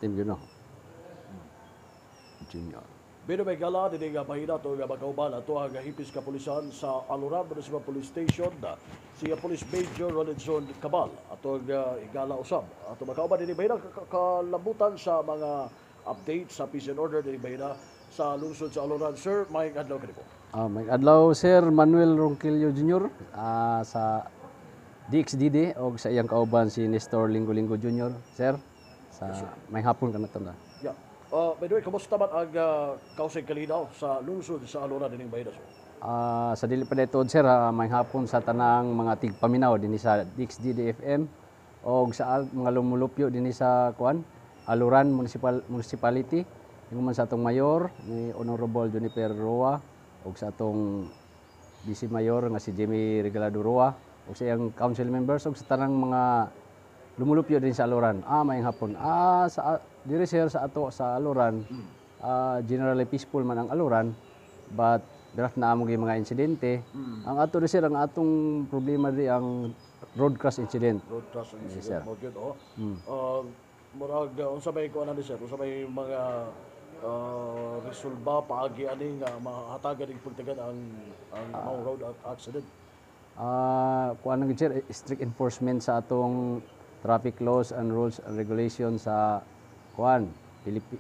Team yun, no? Junior. Bino may gala dinhi nga bahina to nga makauban ato ang hipis kapulisan sa Aluran Municipal Police Station na si Police Major Rollinson Cabal ato nga igala usab ato makauban dinhi bahina kalabutan sa mga update sa peace and order dinhi bahina sa lungsod sa Aluran. Sir, may adlaw kanimo. May adlaw, Sir Manuel Ronquillo Jr. Sa DXDD o sa iyang kauban si Nestor Linggo Linggo Jr. Sir, sa may hapon ka na to na. Yeah. By the way, kumusta man ang kausig kalinaw sa lungsod sa Aluran dining bahina, sir? Sa dili pa dito, sir, may hapon sa tanang mga tigpaminaw dinhi sa DXDD FM o sa mga lumulupyo dinhi sa kuan Aluran Municipality. Ingon man sa atong mayor ni Honorable Juniper Roa ug sa atong Vice Mayor nga si Jimmy Regalado Roa ug sa iyang council members ug sa tanang mga lumulupyo din sa Aluran. Maayong hapon. Sa diri, sir, sa ato sa Aluran, generally peaceful man ang Aluran, but draft na amo gyud mga insidente. Ang ato ri, sir, ang atong problema di ang road crash incident. Road crash incident Sir. mo gyud, oh. Murag unsa may kuan ani, sir? Unsa may mga resolba paagi ani nga mahatagan ning pagtagan ang mga road accident? Kuan lang gyud, sir, strict enforcement sa atong traffic laws and rules and regulations sa kuan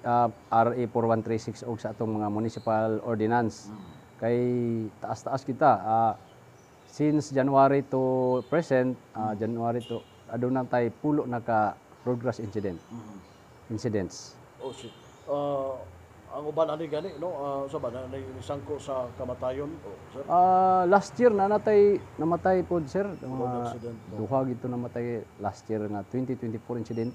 RA 4136 og sa atong mga municipal ordinance. Kay taas-taas kita since January to present, January to aduna tay 10 na ka road crash incidents. Oh shit. Ang uban ani gani, no, unsa ba na nisangko sa kamatayon, oh, sir? Last year na natay namatay pod, sir. Mga accident, no? Duha gito namatay last year nga 2024 incident.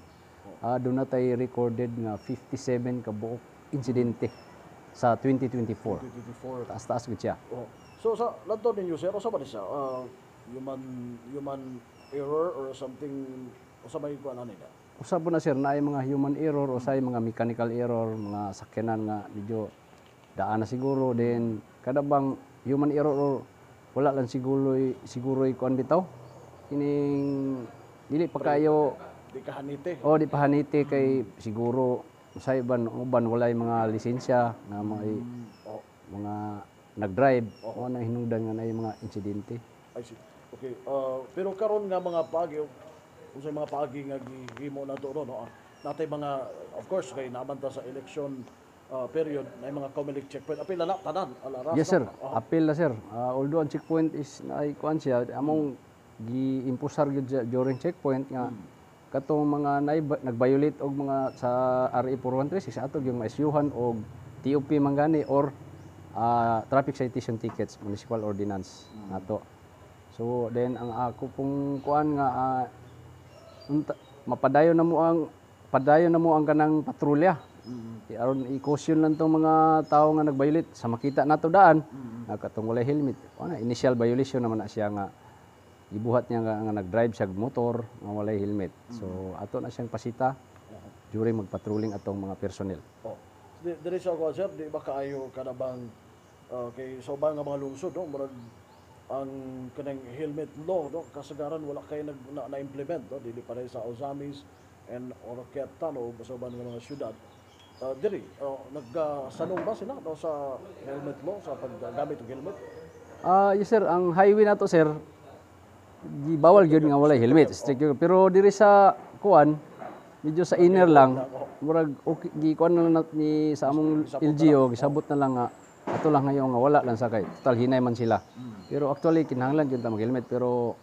Doon na tay recorded nga 57 ka buok insidente sa 2024. 2024. Taas-taas gud siya. Oh. So sa lantaw ninyo, sir, unsa ba ni siya? Human error or something, unsa may kuan ani na? Usab po na, sir, naay mga human error o say mga mechanical error, mga sakyanan nga medyo daan na siguro, then kada bang human error or wala lang siguro siguro kuan bitaw. Kining dili pa kayo Di ka hanite. O di pa hanite kay siguro sa uban uban walay mga lisensya nga mga mga nag-drive o na hinungdan nga naay mga insidente. I see. Okay. Pero karon nga mga paagi, unsay mga paagi nga gihimo nato ron, no? Natay mga, of course, kay naman ta sa election period, na mga COMELEC checkpoint. Apil na tanan ala Yes, no? sir. Apil na, sir. Although ang checkpoint is naay kuan siya, among gi-impusar gyud siya during checkpoint nga katong mga nag-violate og mga sa RA 4136 ato yung maisyuhan og TOP man gani or traffic citation tickets, municipal ordinance nato. So then ang ako pong kuan nga mapadayon na mo ang padayon na mo ang kanang patrolya. Aron i-caution lang tong mga tao nga nag-violate sa makita nato daan nga katong walay helmet. Ana initial violation naman na siya nga gibuhat niya nga nag-drive siya og motor nga walay helmet. So ato na siyang pasita during magpatrolling atong mga personnel. Oh. Diri sa kuan, sir, di ba kaayo kada bang kay sa uban nga mga lungsod, no, murag ang kanang helmet law, no, kasagaran wala kay nag na, na-implement, no, dili pareho sa Ozamis and Oroquieta, no, sa uban nga mga syudad. Diri nagsanong ba sila, no, sa helmet law, sa paggamit og helmet? Yes sir, ang highway nato, sir, gibawal gyud nga walay helmet, strict gyud. Pero diri sa kuan, medyo sa inner lang, murag okay gi kuan na lang ni sa among LGU, gisabot na lang nga ato lang ngayon nga wala lang sa kay total hinay man sila. Pero actually kinahanglan gyud ta mag-helmet, pero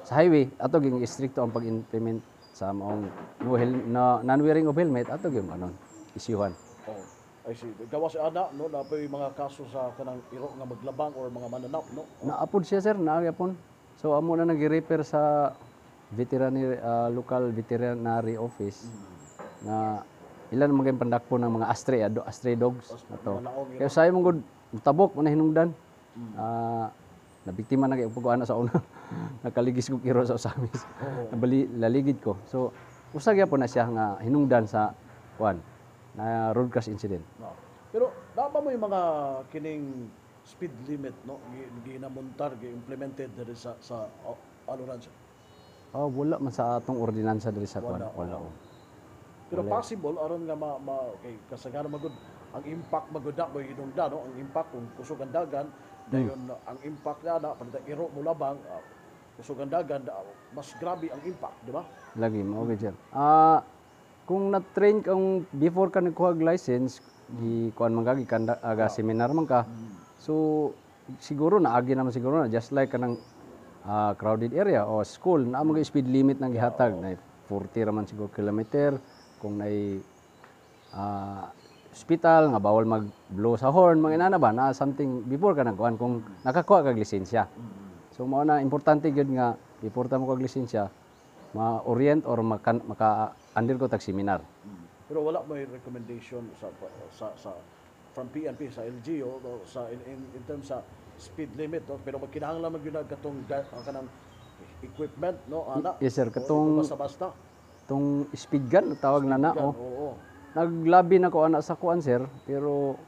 sa highway ato gyud stricto ang pag-implement sa maong no, no non-wearing of helmet, ato gyud anon isyuhan. Oh, I see. Gawas ana, no, napoy mga kaso sa kanang iro nga maglabang or mga mananap, no? Naapod siya, sir, naapod. So amo na nag-refer sa veterinary local veterinary office na ilan mga pandakpo ng mga astray dogs ato. Mga laong. Kaya sayo mong good tabok man hinungdan. Nabiktima na kay pag sa una. Nakaligis ko iro sa Ozamis. Nabali laligid ko. So usa gyapon na siya nga hinungdan sa kuan na road crash incident. No. Pero naa ba mo yung mga kining speed limit, no, ginamontar, gi-implemented diri sa Aluran, sir? Oh, wala man sa atong ordinansa diri sa kuan. Wala. Wala. Oh. Pero possible aron nga ma kay kasagaran magud ang impact magud na mo hinungda, no, ang impact kung kusog ang dagan, dayon ang impact na na panita iro mo labang, kusog ang dagan, mas grabe ang impact, di ba? Lagi mao gyud, sir. Kung na-train kang before ka nagkuha og license, gi kuan man ka, gikan aga seminar man ka. So siguro naagi naman siguro na, just like kanang crowded area o school na mga speed limit nang gihatag na 40 ra man siguro kilometer, kung nay hospital nga bawal mag-blow sa horn, mga inana ba na something before ka nagkuan kung nakakuha kag lisensya. So mao na importante gyud nga before ta mo kag lisensya, ma-orient or maka undergo tag seminar. Pero wala mo recommendation sa from PNP sa LGU o sa in terms sa speed limit, no? Pero magkinahanglan man gyud na katong kanang equipment, no, ana? Yes, sir. O, basta-basta. Tong speed gun tawag na Gun, oh. Naglabi na ko ana sa kuan, sir, pero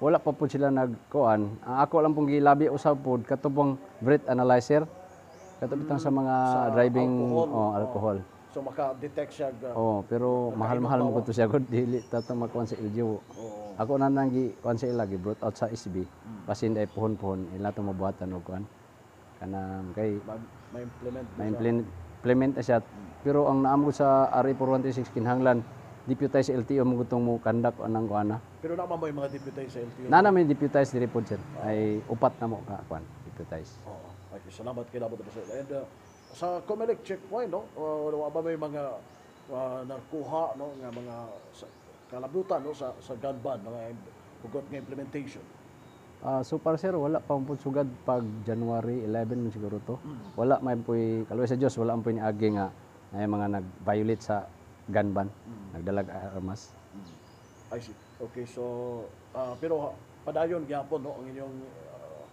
wala pa po sila nagkuan. Ang ako lang pong gilabi usab pod kato pong breath analyzer. Kato bitang sa mga Sa driving. Alcohol. Oh, alcohol. So maka-detect siya Oh, pero mahal-mahal mo to siya gud, dili ta makuan sa LGU. Ako na nang gi kuan sa ila, gi brought out sa SB. Basin ay puhon-puhon ila to mabuhatan og kuan. Kanang kay ma-implement mo siya. Ma-implement na siya. Pero ang naam ko sa RA 4136, kinahanglan deputize sa LTO mo gutong mo conduct anang kuan na. Pero naman mo yung mga deputy sa LTO? Na may deputize diri pod, sir. Ay upat na mo ka kuan deputize. Oo. Okay, salamat kay Labot, sir. And sa Comelec checkpoint, no, wala ba may mga nakuha, no, nga mga sa, kalabutan, no, sa gun ban, mga hugot nga implementation? So far, sir, wala pa po sugad pag January 11 man siguro to. Wala may poy, kaluoy sa Dios, wala man poy niagi nga na yung mga nag-violate sa gun ban, nagdalag armas. I see. Okay, so pero padayon gyapon, no, ang inyong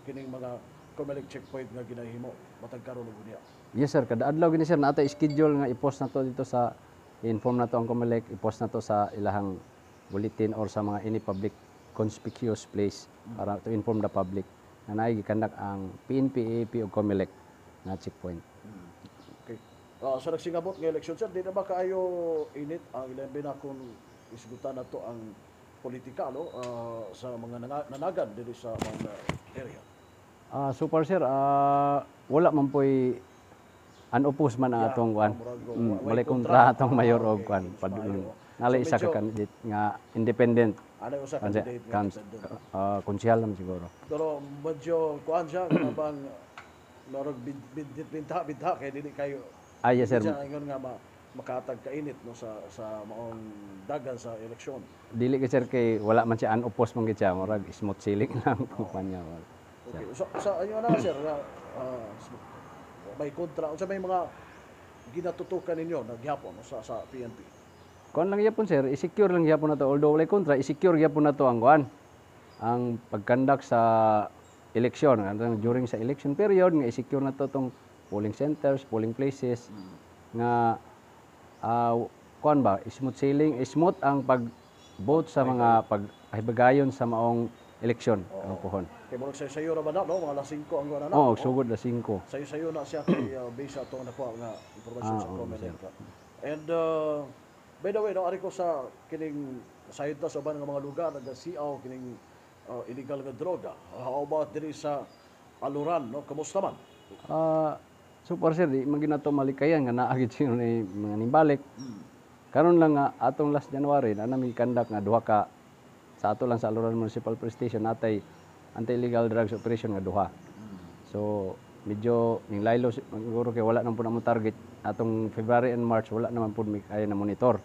kining mga Comelec checkpoint nga ginahimo matag karon ug unya? Yes, sir, kada adlaw gini, sir, naata schedule nga i-post na to dito sa i-inform na to ang Comelec, i-post na to sa ilahang bulletin or sa mga any public conspicuous place para to inform the public na naay gikandak ang PNP, AFP ug Comelec nga checkpoint. Okay. Sa nagsingabot nga eleksyon, sir, di na ba kaayo init ang 11 na kung isgutan na to ang politika, no, sa mga nanagan diri sa mga area? So far, sir, wala man po'y unopposed man ang atong kuan. Murag, walay Walay kontra. Kontra atong mayor og kuan. Mas Padulong. maayo. Nalay So, isa ka candidate nga independent. Ano yung sa Kanse, candidate nga independent? Konsehal naman siguro. Pero medyo kuan siya kana bang marag bid bid bintha bintha kay dili kayo Ah, yes, sir. siya ingon nga makaatag kainit, no, sa maong dagan sa eleksyon. Dili ka, sir, kay wala man siya, unopposed man gid siya, murag smooth sailing lang itong kuan niya. Okay. So sa ayo na, sir, nga may kontra, unsa may mga ginatutukan ninyo nagyapon, no, sa PNP? Kuan lang gyapon, sir, i-secure lang gyapon na to. Although walay kontra, i-secure gyapon na to ang kuan. Ang pag-conduct sa eleksyon, ang during sa election period nga i-secure na to tong polling centers, polling places nga kuan ba, smooth sailing, smooth ang pag-vote sa mga pagpahibagayon sa maong eleksyon ang puhon. Kay murag sayo-sayo ra ba na, no, mga alas 5 ang kuan na? Oh, sugod la 5. Sayo-sayo na siya kay based sa atong nakuha nga impormasyon sa Comelec. And by the way, no, ari ko sa kining sayod ta sa uban nga mga lugar nagasiaw kining illegal nga droga. How about diri sa Aluran, no? Kumusta man? So far, sir, di man ginato malikayan nga naa gid siya ni mga nimbalik. Karon lang nga atong last January na nami conduct nga duha ka sa ato lang sa Aluran Municipal Police Station, natay anti-illegal drugs operation nga duha. So medyo ning laylo siguro kay wala naman po na mo target atong February and March, wala naman po mi kaya na monitor.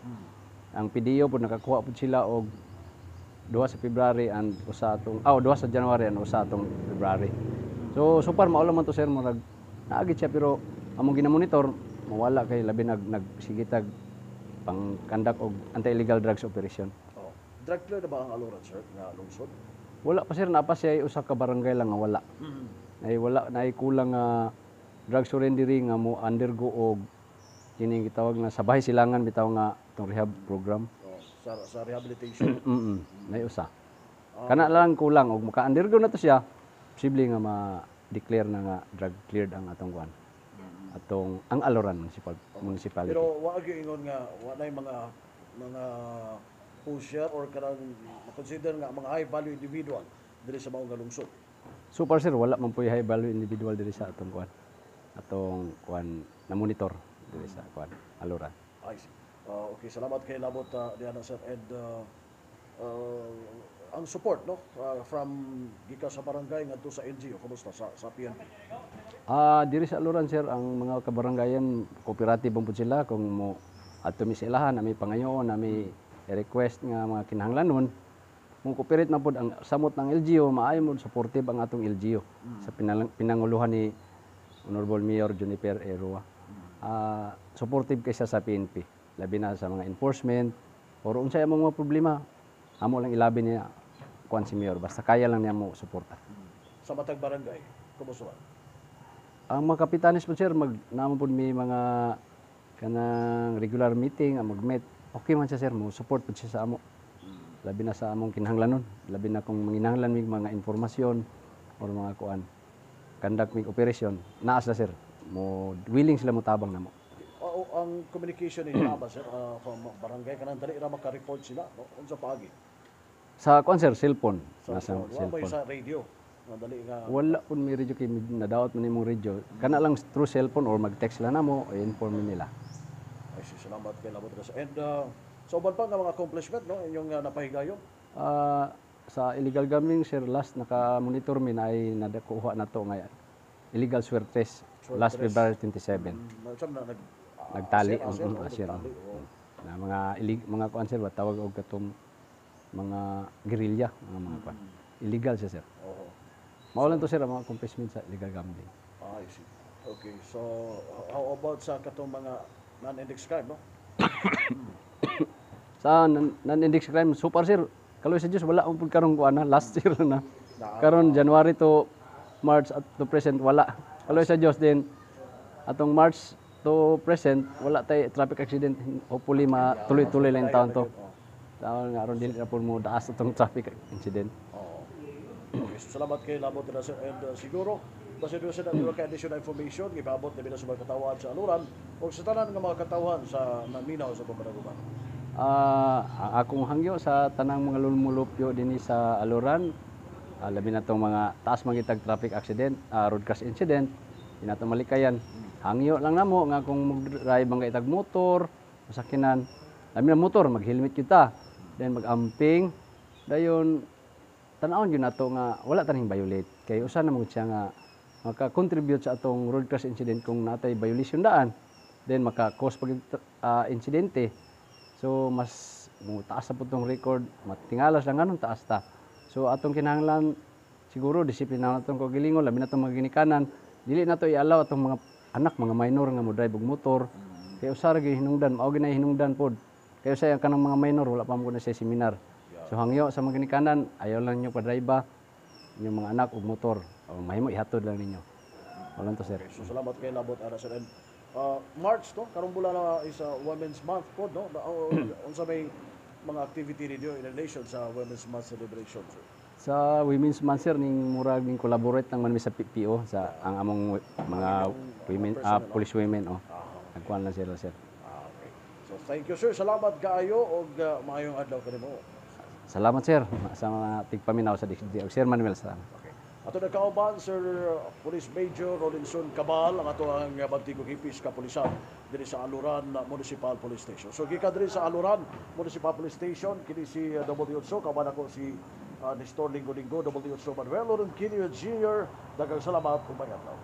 Ang PDO po nakakuha po sila og duha sa February and usa atong duha sa January and usa atong February. So so far mao lang man to, sir, murag naagit siya pero among ginamonitor mawala kay labi nagsigitag pang conduct og anti-illegal drugs operation. Oh. Drug clear na ba ang Aluran, sir, nga lungsod? Wala pa, sir, naa pa siya usa ka barangay lang nga wala. Nay wala nay kulang nga drug surrendery nga mo undergo og kining gitawag na sa bahay silangan bitaw nga itong rehab program. Oh, sa rehabilitation. Nay usa. Kana lang kulang og maka-undergo na to siya, posible nga ma-declare na nga drug cleared ang atong kuan. Atong ang Aluran Municipality. Pero wa gyud ingon nga wa nay mga Mga pusher or kanang consider nga mga high value individual diri sa mao nga lungsod? So far, sir, wala man po'y high value individual diri sa atong kuan. Atong kuan na monitor diri sa kuan Aluran. I see. Okay, salamat kay labot diana, sir. And ang support, no, from gikan sa barangay ngadto sa LGU, kumusta sa PNP? Ah, diri sa Aluran, sir, ang mga kabarangayan cooperative pud sila. Kung mo adto mi sa ilahan, nami pangayoon, nami request nga mga kinahanglanon, mo cooperate na pud ang samot ng LGU, maayo mo supportive ang atong LGU sa pinanguluhan ni Honorable Mayor Juniper Roa. Ah, supportive kaysa sa PNP, labi na sa mga enforcement or unsay among mga problema, amo lang ilabi niya kuan si Mayor, basta kaya lang niya mo suporta. Sa matag barangay, kumusta man? Ang mga kapitanes po, sir, mag naman po may mga kanang regular meeting, ang mag-meet. Okay man siya, sir, mo support po siya sa amo. Labi na sa among kinahanglanon, labi na kung manginahanglan mig mga informasyon or mga kuan. Conduct mig operation, naa sila, sir. Mo willing sila mo tabang namo. O, ang communication ninyo ba, sir, from barangay, kanang dali ra maka-report sila, no? Unsa paagi? Sa kuan, sir, cellphone. Sa Nasa phone. Wa ba cellphone. sa radio? Nga dali nga Wala po may radio kay nadaot man imong radio. Kana lang through cellphone or mag-text lang namo, i-inform nila. Ay, si salamat kay labot ra. And sa uban pa nga mga accomplishment, no, inyong napahigayon? Ah, sa illegal gambling, sir, last naka-monitor mi na ay nadakuha na to nga illegal swertres last February 27. Na nag Nagtali, asir, oh, asir, nagtali, oh. oh. Na mga mga kuan, sir, ba tawag og katong mga guerrilla, mga kuan. Illegal siya, sir. Oo. Mao lang to, sir, ang mga accomplishment sa illegal gambling. Ah, I see. Okay, so how about sa katong mga non-index crime, no? Sa non-index crime, so far, sir, kaloy sa Diyos, wala ang pud karong kuan na last year na. Karon January to March at to present, wala. Kaloy sa Diyos din atong March to present, wala tay traffic accident. Hopefully matuloy-tuloy lang yung taon to. Taon nga aron dili na po mo daas atong traffic incident. Oo. Okay, so salamat kay labot na, sir. And siguro, basta doon sa natin kay additional information, gipaabot na sa mga katawhan sa Aluran o sa tanan nga mga katawhan sa naminaw sa pamanaguman. Ah, ang akong hangyo sa tanang mga lumulupyo dinhi sa Aluran, labi na tong mga taas mangitag traffic accident, road crash incident, di nato malikayan. Hangyo lang namo nga kung mag-drive ang itag motor, masakinan, labi na motor, mag-helmet kita. Then mag-amping, dayon tan-awon gyud nato nga wala taning violate kay usa na man siya nga maka-contribute sa atong road crash incident kung natay violation daan, then maka-cause pag insidente. So mas mo taas na po tong record, matingalas lang anong taas ta. So atong kinahanglan siguro disiplina na atong kaugalingon, labi na atong mga ginikanan, dili na to i-allow atong mga anak, mga minor nga mo drive og motor kay usa ra gyud hinungdan, mao gyud na hinungdan pod kay usay ang kanang mga minor wala pa mo na sa seminar. So hangyo sa mga ginikanan, ayaw lang nyo pa-drive inyong mga anak og motor o mahimo ihatod lang ninyo. Wala to, sir. Okay, so salamat kay labot ara, sir. And March to, karong bulan na is Women's Month po, no? Unsa may mga activity ninyo in relation sa Women's Month celebration, sir? Sa Women's Month, sir, ning murag ning collaborate nang man mi sa PPO sa ang among mga women, police women, oh. Nagkuan lang sila, sir. Ah, okay. So thank you, sir. Salamat kaayo og maayong adlaw kanimo. Salamat, sir, sa mga tigpaminaw sa DXD. Sir Manuel, salamat. Okay. Ato nagkauban Sir Police Major Rollinson Cabal, ang ato ang Bantigong Hipis Kapulisan dinhi sa Aluran Municipal Police Station. So gikan diri sa Aluran Municipal Police Station, kini si W8, kauban ako si Nestor Linggo-Linggo, W8 Manuel Ronquillo Jr. Daghang salamat ug maayong adlaw.